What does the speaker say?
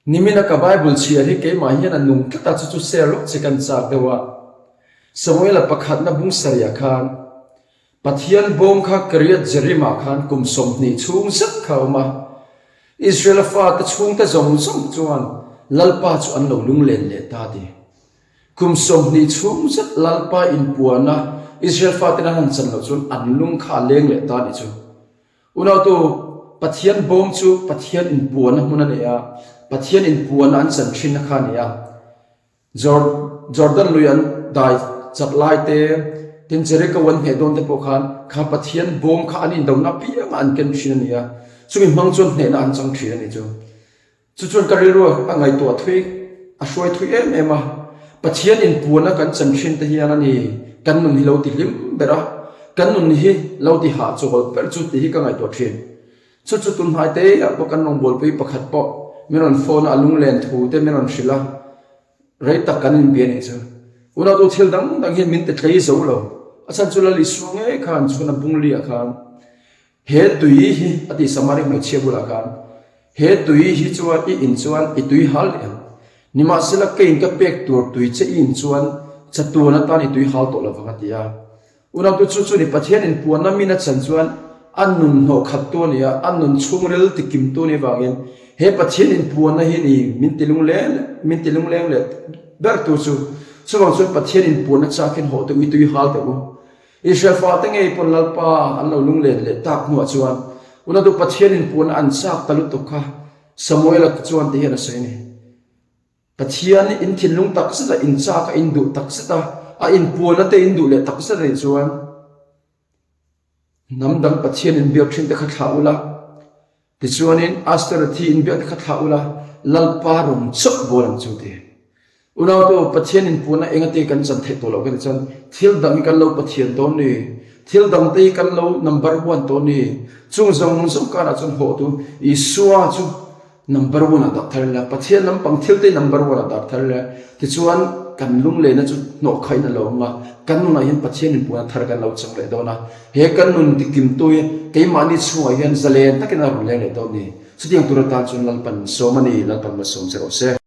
Nimina ka Bible chhiar hi keimah hian a nung tlat a, chu chu share lawk che kan chak deuh a. Samuela pakhatna bung sarih ah khan Pathian bawm kha Kiriath Jearim ah khan kum 20 chhung zet kha a awm a. Israela fate chhungte zawng zawng chuan Lalpa chu an lo lunglen leh ta ti. Kum 20 chhung zet Lalpa inpuana Israel faten an han chan loh chuan an lung kha a leng leh ta nih chu. Unautu, Pathian bawm chu Pathian inpuanna hmun a ni a, Pathian inpuanna an chan thinna kha a ni a. Jordan lui an dai chak lai te, tin Jericho an hneh dawn te pawh khan kha Pathian bawm kha an indona piangah an ken thin a ni a, chumi hmang chuan hnehna an chang thin a ni chu. Chu chuan ka rilru a ngaihtuah thui, a hruai thui em em a. Pathian inpuana kan chan thin te hian a ni kan nun hi lo ti hlim ber a, kan nun hi lo ti hahchawl ber chu tih hi ka ngaihtuah thin. Chu chu tunhnai te ah pawh kan rawngbawlpui pakhat pawh min rawn phone a, a lunglen thu te min rawn hrilh a, rei tak kan inbia nih chu. Unautu thil dang dang hian min ti tlei zo lo. A chhan chu Lal Isua ngei khan chhun a bungli ah khan He tui hi, a ti Samari hmeichhia bulah khan, he tui hi chuan i in chuan i tui hal leh ang. Nimahsela keiin ka pek tur tui che i in chuan chatuan atan i tui hal tawh lovang a ti a. Unautu chu chu ni Pathian in puanna min a chan chuan a nun hnawh khattu a ni a, a nun chhungril tikimtu a nih vangin he Pathian in puanna hi ni min ti lungleng min ti lungleng leh bertu chu. Chuvang chuan Pathian in puanna chak hian hawh teh u i tui hal teh u. Israel fate ngei pawn Lalpa an lo lunglen leh tak hnuah chuan Unadu Pathianin puan an chak ta lutuk kha Samuela chuan ti hian a sawi a ni. Pathian in thinlung tak zet a, in chak a, in duh tak zet a, a inpuana te in duh leh tak zet a nih chuan hnam dang Pathian inbiak thin te kha thlah ula, tichuanin Asterothi inbiak te kha thlah ula, Lalpa rawn chauh bawl ang chu ti. Unautu, Pathian inpuanna engate kan chan theih tawh loh ka ti chuan thil dang hi kan lo Pathian tawn ni, thil dangte hi kan lo number one tawn ni. Chung zawng zawng karah chuan hawhtu Isua chu number one ah dah thar ila, Pathian lampang thilte hi number one ah dah thar ila, tichuan kan lunglehna chu hnawhkhain a lo awm a, kan nunah hian Pathian inpuanna thar kan lo chang leh dawn a, he kan nun tikimtu hi keimahni chhungah hian zalen takin a rawn leng leh dawn ni. Chutiang tur atan chuan Lalpan sawm a ni, Lalpan malsawm che rawh se.